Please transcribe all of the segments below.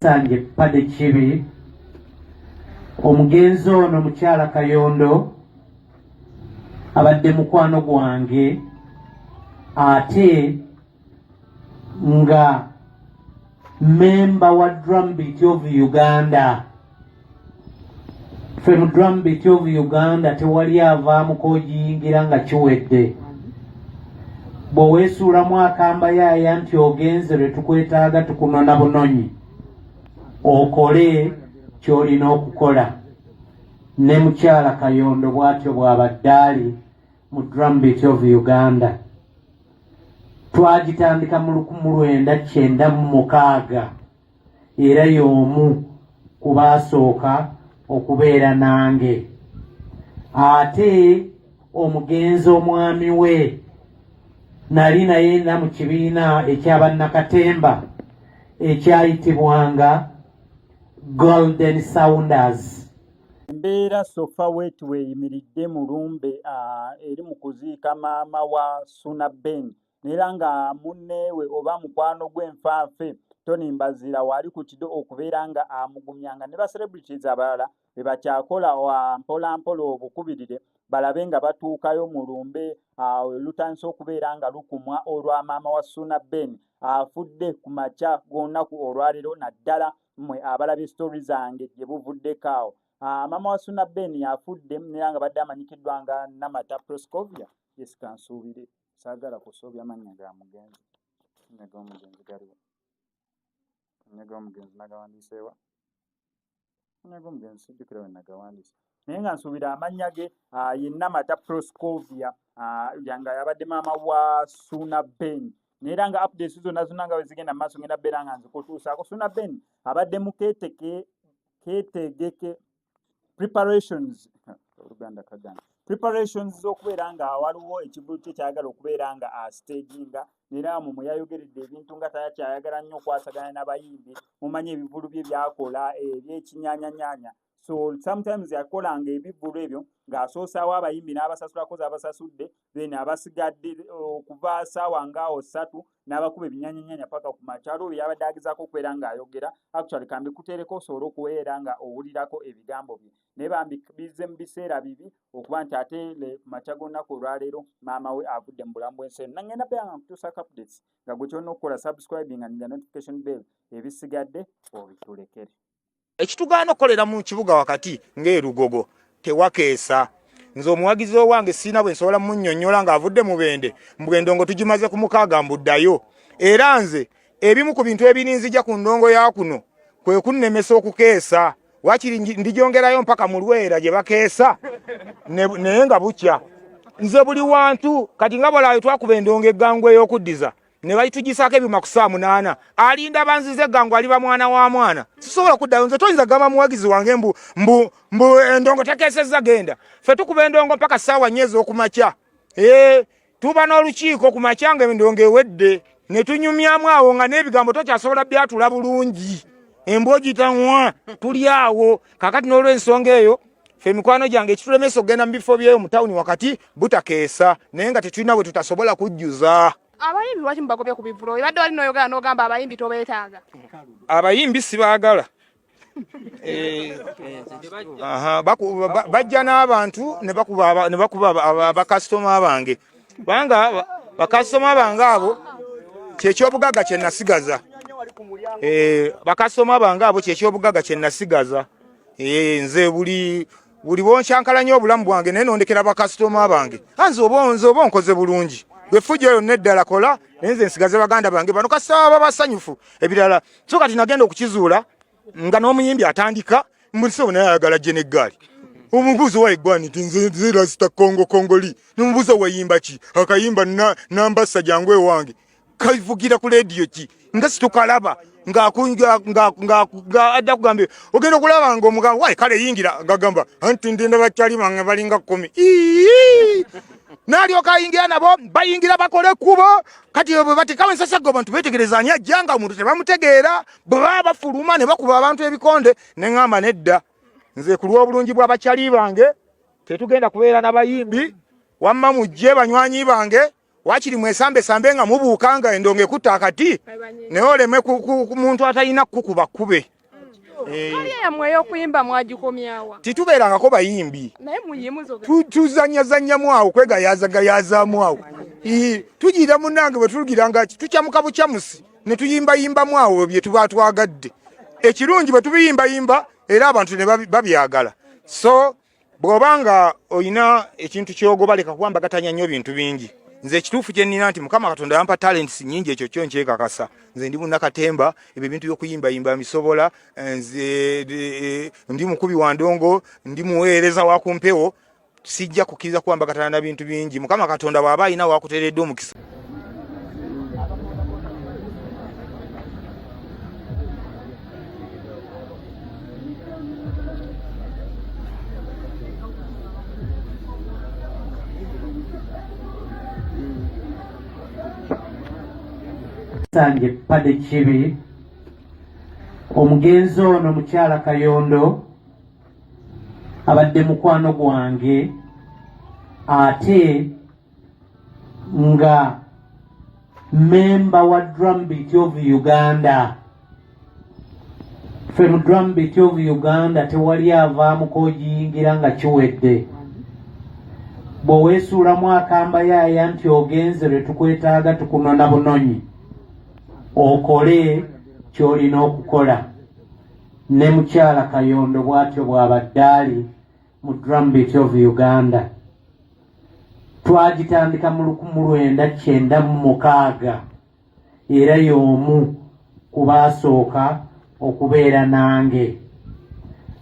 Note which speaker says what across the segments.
Speaker 1: Sanje Paddy Kibi, omugenzi ono mukyala Kayondo abadde mukwano gwange ate nga memba wa Drumbeat of Uganda. Ffe mu Drumbeat of Uganda tewali avaamu k'ogiyingira nga kiwedde. Bw'oweesuulamu akambayaaya nti ogenze, lwe tukwetaaga tukunona bunonyi okole ky'olina okukola. Ne mukyala Kayondo bw'atyo bw'abadde ali mu Drumbeat of Uganda. Twagitandika mu 1996 era y'omu ku baasooka okubeera nange. Ate omugenzi omwami we nali naye na mu kibiina ekyabannakatemba ekyayitibwanga Golden Sounders.
Speaker 2: Embeera so far weeti weeyimiridde mu lumbe eri mu kuziika maama wa Suna Ben, era nga munneewe oba mukwano gw'enfaafe Tony Mbazira waali ku kido okubeera nga amugumyanga ne ba celebrities abalala be bakyakola mpola mpola obukubirire balabe nga batuukayo mu lumbe lutandise okubeera nga lukumwa olwa maama wa Suna Ben afudde ku makya g'olunaku olwaleero, naddala mmwe abalabye story zange gye buvuddeko awo. Maama wa Suna Ben afudde era nga badde amanyikiddwa nga Namata Proscovia. Yes, kansuubire saagala kusoobya mannya ga mugenzi. Mannya g'omugenzi galiwa? Mannya g'omugenzi nagawandiiseewa? Mannya g'omugenzi sijjukira we nagawandiise, naye nga nsuubira amannya ge ye Namata Proscovia, nga yabadde maama wa Suna Ben. Naye era nga updates zonna zonna nga bwe zigenda mu maaso ngenda beera nga nzikutuusaako. Suna Ben abadde mu keeteke keetegeke preparations, Oluganda kaganda, preparations z'okubeera nga waliwo ekivulu kye kyayagala okubeera nga astaginga, era omwo mwe yayogeredde ebintu nga takyayagala nnyo okwasaganya n'abayimbi. Mumanyi ebivulu bye byakola ebyekinyaanyanyaanya, so sometimes yakolanga ebivulu ebyo ng'asoosaawo abayimbi n'abasasulako z'abasasudde, then abasigadde okuva saawa ngaawo 3 n'abakuba ebinyanyanyaanya paka ku makya. Waliwo bye yabadde agezaako okubeera ng'ayogera. Actually, kambikuteereko osobole okubeera nga owulirako ebigambo bye, naye bambi bizze mu biseera bibi okuba nti ate ku makya g'olunaku olwaleero maama we avudde mu bulamu bw'ensi eno. Nangenda beera nga nkutuusaako updates, nga gwe kyolina okukola subscribing and the notification bell, ebisigadde obitulekere.
Speaker 3: Ekitugaana okukolera mu kibuga wakati ng'erugogo tewakeesa. Nze omuwagizi owange sirina bwe nsobola munnyonnyola ng'avudde Mubende mbu endongo tugimaze ku 6 mbuddayo. Era nze ebimu ku bintu ebirinzija ku ndongo ya kuno kwe kunnemesa okukeesa. Wakiri ndigyongerayo mpaka mu Lwera gye bakeesa naye nga bukya. Nze buli wantu kati nga bwalayo twakuba endongo eggangu ey'okuddiza ne balitugisaako ebyuma ku ssaawa 8, alinda banzize eggangu aliba mwana wa mwana. Sisobola kuddayo nze. Toyinza gamba muwagizi wange mbu mbu mbu endongo tekeesezza, genda. Ffe tukuba endongo mpaka ssaawa 4 ez'okumakya. Ee, tuba n'olukiiko ku makya nga endongo ewedde ne tunyumyamu awo nga n'ebigambo tokyasobola byatula bulungi, embwa ogiyita nwa tuli awo. Kakati n'olw'ensonga eyo ffe emikwano gyange ekitulemesa okugenda mu bifo byeyo mu tawuni wakati butakeesa, naye nga tetulina bwe tutasobola kujjuza.
Speaker 4: Abayimbi lwaki mubagobye ku bivulo? Ebadde wali noyogera n'ogamba abayimbi tobeetaaga.
Speaker 3: Abayimbi sibaagala. Eh, bajja n'abantu ne bakuba bakasitoma bange, kubanga bakasitoma bange abo kyekyobugagga kye nasigaza. Eh, bakasitoma bange abo kyekyobugagga kye nasigaza. Eh, nze buli bwonkyankalanya obulamu bwange naye nondekera bakasitoma bange, nze oba nkoze bulungi. Gwe fujjo yonna eddala kola, naye nze nsigaze baganda bange bano kasaba basanyufu ebirala. So kati nagenda okukizuula nga n'omuyimbi atandika mbulisewo naye ayagala jje n'eggaali. Omubuuzi wa eggwani nti nze rasita Kongo Kongoli, nomubuuza wayimba ki akayimba nambasa jangu ewange kavugira ku lediyo ki nga situkalaba nga adda kugambye ogenda okulaba nga omugamba wayi kale yingira ngagamba anti ndinda bakyali bange balinga 10 nalyoka ayingira nabo bayingira bakole ekkubo. Kati bwe batekawo ensasago abantu betegereza ani ajja nga omuntu tebamutegeera. Bwe baba bafuluma ne bakuba abantu ebikonde, ne ŋŋamba nedda, nze ku lw'obulungi bw'abakyali bange tetugenda kubeera n'abayimbi. Wamma mujje banywanyi bange. Wakiri mwesambesambe nga mubuuka nga endongo ekutta akati naye oleme ku muntu atalina kukuba kube.
Speaker 4: Eh. Yammwe ey'okuyimba mwagikomyawa?
Speaker 3: Titubeerangako bayimbi, tuzanyazanyamu awo kwegayazagayazaamu awo, tugira munange bwe tugira nga tukyamuka bukyamusi ne tuyimbayimbamu awo bye tuba twagadde. Ekirungi bwe tubiyimbayimba era abantu ne babyagala. So bw'oba nga olina ekintu kyogoba leka kuwambagatanya nnyo bintu bingi. Nze ekituufu kye nnina nti Mukama Katonda yampa talents nnyingi, ekyo kyo nkyekakasa. Nze ndi munnakatemba, ebyo ebintu by'okuyimbayimba mbisobola. Nze ndi mukubi wa ndongo, ndi muweereza wa ku mpewo. Sijja kukkiriza kuwambagatana na bintu bingi. Mukama Katonda bw'aba alina wakuteereddwa omukisa.
Speaker 1: Sanje Pade Kibi, omugenzi ono mukyala Kayondo abadde mukwano gwange ate nga memba wa Drumbeat of Uganda. Ffe mu Drumbeat of Uganda tewali avaamu k'ogiyingira nga kiwedde. Bw'oweesuulamu akambayaaya nti ogenze lwe tukwetaaga tukunona bunonyi okole ky'olina okukola. Ne mukyala Kayondo bw'atyo bw'abadde ali mu Drumbeat of Uganda. Twagitandika mu 1996 era y'omu ku baasooka okubeera nange.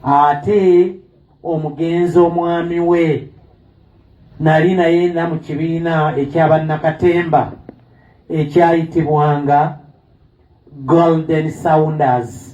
Speaker 1: Ate omugenzi omwami we nali naye na mu kibiina eky'abannakatemba ekyayitibwanga Golden Sounders.